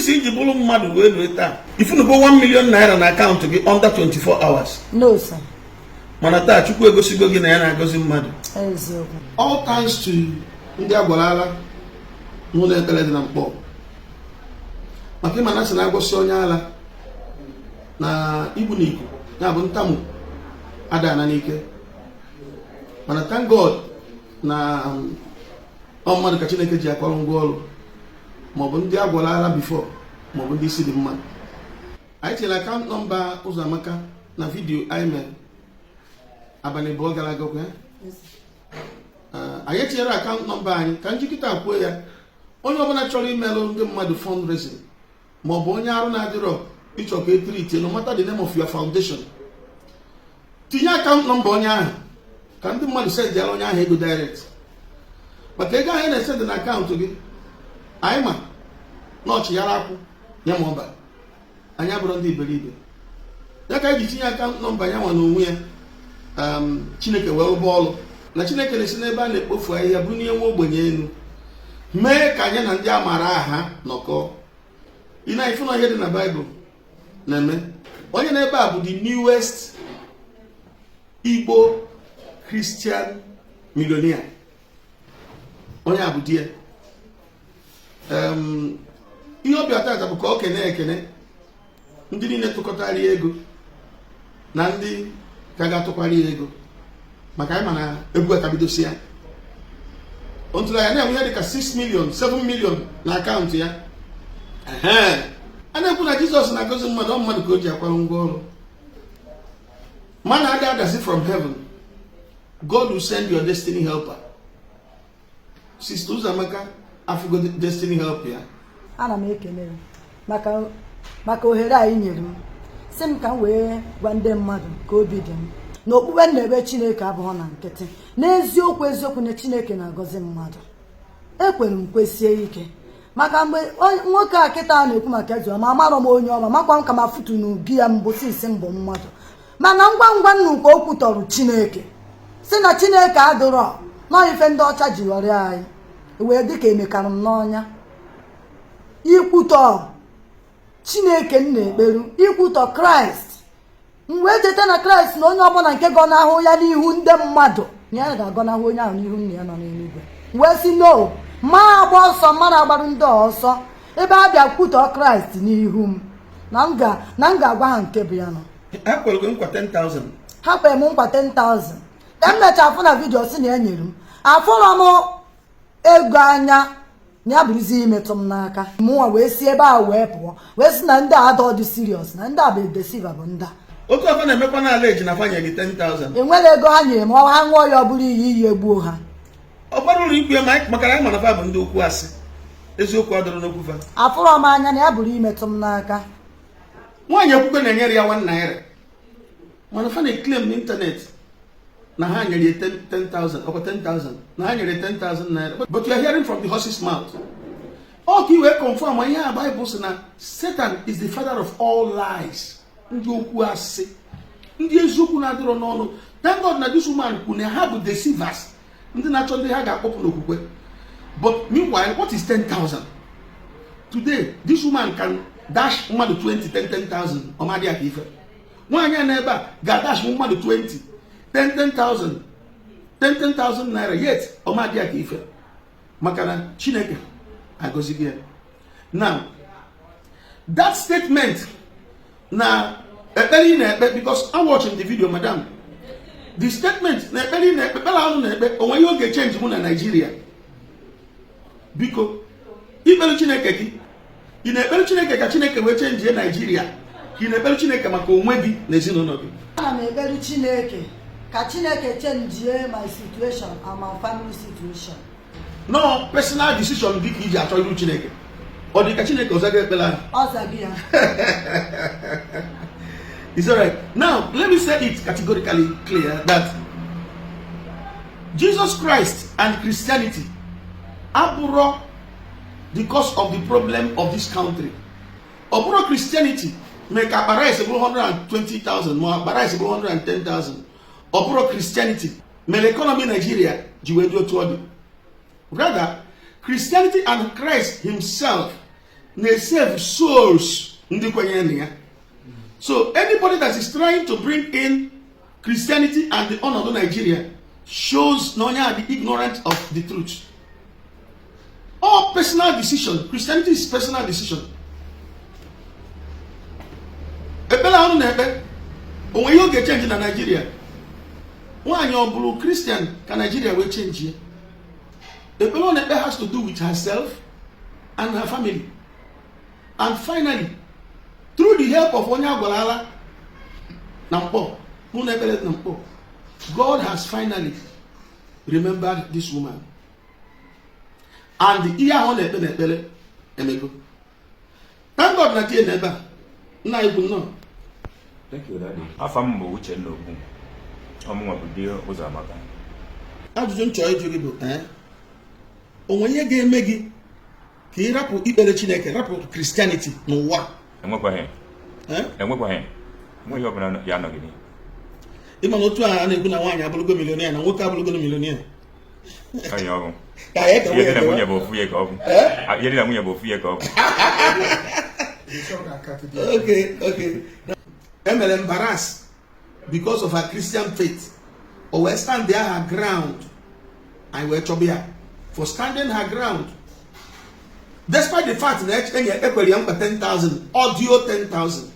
Since iji bụrụ mmadụ wee lue taa, ifunugo 1 million naira na akaụntụ gị under 24 hours? No, sir. Mana taa, Chukwu egosigo gị na ya na-agọzi mmadụ. Eziokwu. All thanks to ndị agwarala n'ụlọ ekpere dị na Mkpọ, maka ịma na sị na-agwọsị onye ala na igbu na iku ya bụ ntamu adana n'ike. Mana thank God na ọ mmadụ ka Chineke ji akọrọ ngwa ọrụ, maọbụ ndị agwọrọ ala before, maọbụ ndị isi dị mma. Anyị tinyere account number Ụzọamaka na video anyị mere abalị 2 gara aga. Kwa anyị etinyere account number anyị ka njikịta kwuo ya. Onye ọbụla chọrọ imelụ ndị mmadụ fundraising, maọbụ onye arụ na-adịrọ, ịchọ ka etiritie, no matter the name of your foundation, tinye account number onye ahụ ka ndị mmadụ sendịara onye ahụ ego direct, maka ego ahụ na-esendị na akaụntụ gị, anyị ma na ọchị yara akwụ ya ma ọba. Anyị abụrụ ndị iberibe ya ka anyị ji tinye account number ya nwa n'onwe ya. Chineke wee rụba ọrụ na Chineke na-esi n'ebe a na-ekpofu ahịhịa bunye nwa ogbenye elu, mee ka anyị na ndị a maara aha nọkọọ. Ị na-efu na ihe dị na Baịbụl na-eme. Onye na-ebe a bụ the newest Igbo Christian millionaire. Onye a bụ di ya. Ihe ọbịa tata bụ ka ọ kene ekene ndị niile tụkọtara ya ego na ndị ka ga-atụkwara ya ego, maka anyị ma na egwu akabidosi ya ntụrụ ya na-enwe ihe dịka 6 million, 7 million na akaụntụ ya. Ehe, a na-ekwu na Jizọs na-agọzi mmadụ, ọ mmadụ ka o ji akwara ngwa ọrụ. Mana ada adasi from heaven, God will send your destiny helper. Sister Ụzọamaka afụgo destiny helper ya. Ana m ekele gị maka ohere a ị nyere m, si m ka m wee gwa ndị mmadụ ka obi dị m na okpukpe m na-ebe Chineke abụghị na nkịtị. N'eziokwu, eziokwu na Chineke na-agọzi mmadụ. Ekwere m kwesie ike, maka mgbe nwoke a kịta na-ekwu maka eze ọma, amarọ m onye ọma, makwa m ka ma futunu gị ya mbụ sinsi mbụ mmadụ. Mana ngwa ngwa nnukwu o kwutọrọ Chineke, si na Chineke adịrọ nọọ, ife ndị ọcha ji ghọrọ anyị wee dịka emekara m n'ọnya. Ikwutọ Chineke m na-ekperu, ikwutọ Kraịst, m wee cheta na Kraịst na onye ọbụla nke gọnahụ ya n'ihu ndị mmadụ, na ya ga-agọnahụ onye ahụ n'ihu nna ya nọ n'eluigwe. Wee sị no, ma agba ọsọ, mmadụ agbarụ ndị a ọsọ ebe a bịa kwutọ Kraịst n'ihu m, na m ga-agwa ha nke bụ ya nọ. Ha kwere gị nkwa 10,000. Ha kwere m nkwa 10,000. Ka m mechaa afụ na video si na ya nyere m, afụrọ m ego anya na ya bụrụzi imetụ m n'aka. Mụnwa wee si ebe a wee pụọ, wee sị na ndị a adọ dị serious, na ndị a bụ deceiver, bụ ndị a. Otu afọ na-emekwa n'ala eji na fanye gị 10,000. Enwere ego ha nyere m, ọ ha ṅụọ ya, ọ bụrụ iyi, iyi egbuo ha. Ọ gbara ụlọ ikwu ya maka na anyị ma na fa bụ ndị okwu asị, eziokwu adịrọ n'okwu fa. Afụrọ m anya na ya bụrụ imetụ m n'aka. Nwaanyị ekwukwe na-enyere ya 1 naira, mana fa na-eclaim n'internet na ha nyere ya 10,000, ọkwa 10,000, na ha nyere 10,000 naira. But you are hearing from the horse's mouth. Ọ ka i wee confirm ihe a Bible sị, na Satan is the father of all lies, ndị okwu asị, ndị eziokwu na-adịrọ n'ọnụ. Thank God na this woman kwu na ha bụ deceivers, ndị na-achọ ndị ha ga-akpọpụ n'okwukwe. But meanwhile, what is 10,000 today? This woman can dash mmadụ 20 10 10,000, ọmadị ya ka ife. Nwaanyị a n'ebe a ga-adash mmadụ 20 10 10,000, 10 10,000 naira, yet ọmadị ya ka ife, maka na Chineke agọzighị ya. Now, that statement na ekpere ị na-ekpe, because I'm watching the video, madam, the statement na ekpere ị na-ekpe, ekpere ahụ na-ekpe onwe ihe oge change mụ na Nigeria. Biko, ikpere Chineke gị, ị na-ekpere Chineke ka Chineke wee chenjie Nigeria, ka ị na-ekpere Chineke maka onwe gị na ezinụlọ gị? Ana m ekpere Chineke ka Chineke chenjie my situation and my family situation. No personal decision gị ka iji achọ iru Chineke. Ọ dị ka Chineke ọzọ ga-ekpere ahụ? Ọ zaghị ya. It's all right. Now, let me say it categorically clear that Jesus Christ and Christianity abụrụ the cause of the problem of this country. Ọ bụrụ Christianity mee ka akpa rice bụrụ 120,000 ma akpa rice bụrụ 110,000. Ọ bụrụ Christianity mere economy Nigeria ji wee dị otu ọ dị. Rather, Christianity and Christ himself Na-esave souls ndị kwenyere na ya. So anybody that is trying to bring in Christianity and the ọnọdụ Nigeria shows na onye a dị ignorant of the truth. All personal decision. Christianity is personal decision. Ekpere ahụ na-ekpe onwe ihe ọ ga-echange na Nigeria? Nwaanyị ọ bụrụ Christian ka Nigeria wee change ya? Ekpere ọ na-ekpe has to do with herself and her family. And finally, through the help of onye agwara na Mkpọ mụ na ekpere na Mkpọ, God has finally remembered this woman and ihe ahụ ọ na-ekpe na ekpere emego. Thank God na die n'ebe a. Nna anyị bụ nnọọ. Thank you, Daddy. Afa m bụ Uchenna Ogbu. Ọmụnwa bụ di Ụzọamaka. Ajụjụ m chọrọ ịjụ gị bụ, o nwere ihe ga-eme gị ka ị rapụ ikpere Chineke, rapụ Christianity n'ụwa? Enwekwaghị. Eh? Enwekwaghị. Enweghị ọbụla ya anọgide. Ịma na otu a a na-ekwu na nwaanyị abụrụgo millionaire, na nwoke abụrụgo millionaire. Ọ ya ọ bụ. Ka anyị ekewa. Ihe dị na ekewa. Nwunye bụ ofu ihe ka ọ bụ. Eh? Ah, ihe dị na nwunye bụ ofu ihe ka ọ bụ. Okay, emere embarrass because of her Christian faith, o wee stand there her ground. Anyị wee chọba ya for standing her ground despite the fact na enye ekwere ya mkpa 10,000, audio 10,000.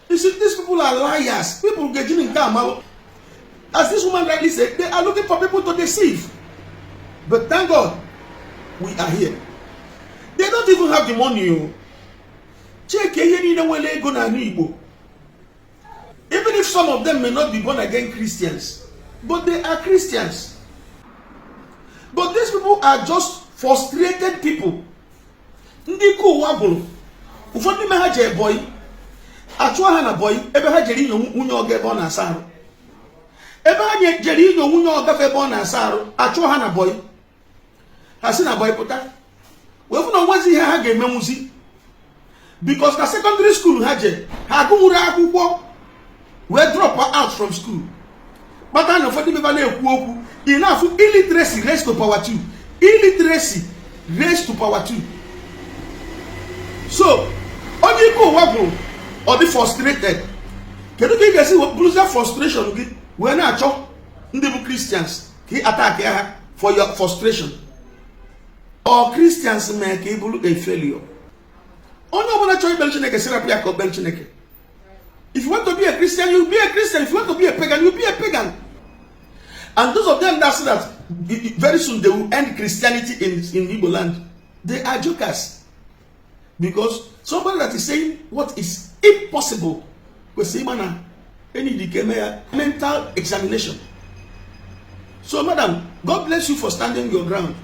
You see, these people are liars. People ga-eji nke amalụ. As this woman rightly said, they are looking for people to deceive, but thank God we are here. They don't even have the money o. Check ihe niile nwere ego n'ala Igbo. Even if some of them may not be born again Christians, but they are Christians. But these people are just frustrated people, ndị ike ụwa gwụrụ. Ụfọdụ n'ime ha jee boy, achụọ ha na boy ebe ha jere inyo nwunye ọga ebe ọ na-asa arụ. Ebe ha jere inyo nwunye ọgafe ebe ọ na-asa arụ, achụọ ha na boy. Ha si na boy pụta wee fụ na onwezi ihe ha ga-emenwuzi, because na secondary school ha je, ha agụnwuru akwụkwọ wee drop out from school, kpata na ụfọdụ ebe na-ekwu okwu, ị na-afụ illiteracy raised to power 2, illiteracy raised to power 2. So onye ike ụwa gwụrụ, ọ dị frustrated. Kedu ka ị ga-esi bụrụzie frustration gị wee na-achọ ndị bụ Christians ka ị attack ha for your frustration? Or Christians mee ka ị bụrụ a failure? Onye ọbụla chọrọ ikpere Chineke, sirapụ ya ka o kpere Chineke. If you want to be a Christian, you be a Christian. If you want to be a pagan, you be a pagan. And those of them that say that very soon they will end Christianity in Igbo land, they are jokers, because somebody that is saying what is impossible kwesịrị ịma na enyi dị ka eme ya mental examination. So madam, God bless you for standing your ground.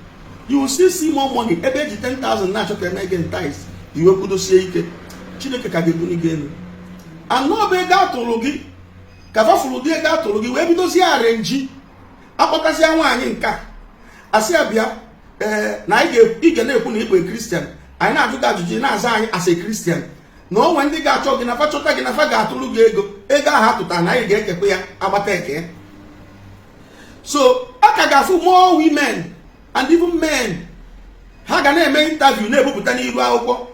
You will still see more money. Ebe eji 10,000 na-achọ ka eme gị entice, iwe kwudosie ike, Chineke ka ga-ebuli gị elu. Anọ bụ ego atụrụ gị ka fafụrụ ụdị ego atụrụ gị wee bidozie arrange, akpọtasịa nwaanyị nke a, asị ya bịa, ee, na anyị ị ga na-ekwu na ị bụ Christian. Anyị na-ajụ gị ajụjụ, ị na-aza anyị as a Christian, na onwe ndị ga-achọ gị na fa chọta gị, na fa ga-atụrụ gị ego. Ego ahụ atụtara na anyị ga-ekekwe ya agbata eke. So a ka ga-afụ more women and even men ha ga na-eme interview, na-ebupụta n'iru akwụkwọ,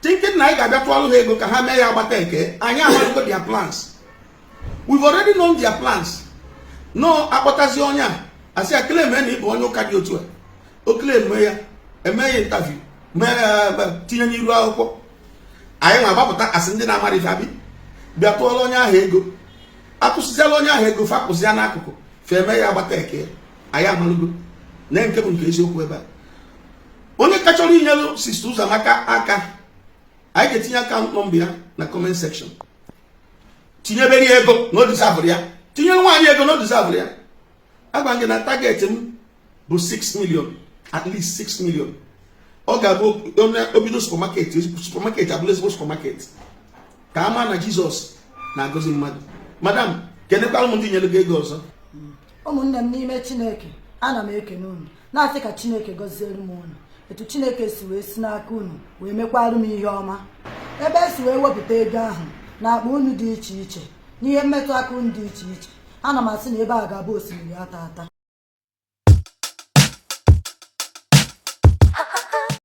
thinking na anyị ga-abịa tụọrụ ha ego ka ha mee ya agbata eke. Anyị amaghịgo their plans. We've already known their plans. No, akpọtazi onye a, asị ya claim na ịbụ onye ụka dị otu a. O claim ya, eme ya interview, mee ya, tinye n'iru akwụkwọ. Anyị nwa agbapụta asị ndị na-amara ife abi bịa tụọrọ onye ahụ ego. Atụsịziala onye ahụ ego, fapụzia n'akụkụ, fe eme ya agbata eke. Anyị amalụgo na nke bụ nke eziokwu ebe a. Onye ka chọrọ inyelu Sister Ụzọamaka aka, anyị ga-etinye account number ya na comment section. Tinyebere ya ego na o deserve ya. Tinyere nwaanyị ego na o deserve ya. Agwa gị na target m bụ 6 million, at least 6 million. Ọ ga-abụ onye obido supermarket, supermarket abụla ezigbo supermarket, ka a maa na Jizọs na-agọzi mmadụ. Madam, kenekwara m ndị nyere gị ego ọzọ. Ụmụnne m n'ime Chineke, ana m ekene unu, na-asị ka Chineke gọziere m unu etu Chineke si wee si n'aka unu wee mekwarụ m ihe ọma, ebe esi wee wepụta ego ahụ na akpa unu dị iche iche, n'ihe mmetụ aka unu dị iche iche. Ana m asị na ebe a ga-abụ osimiri ata ata.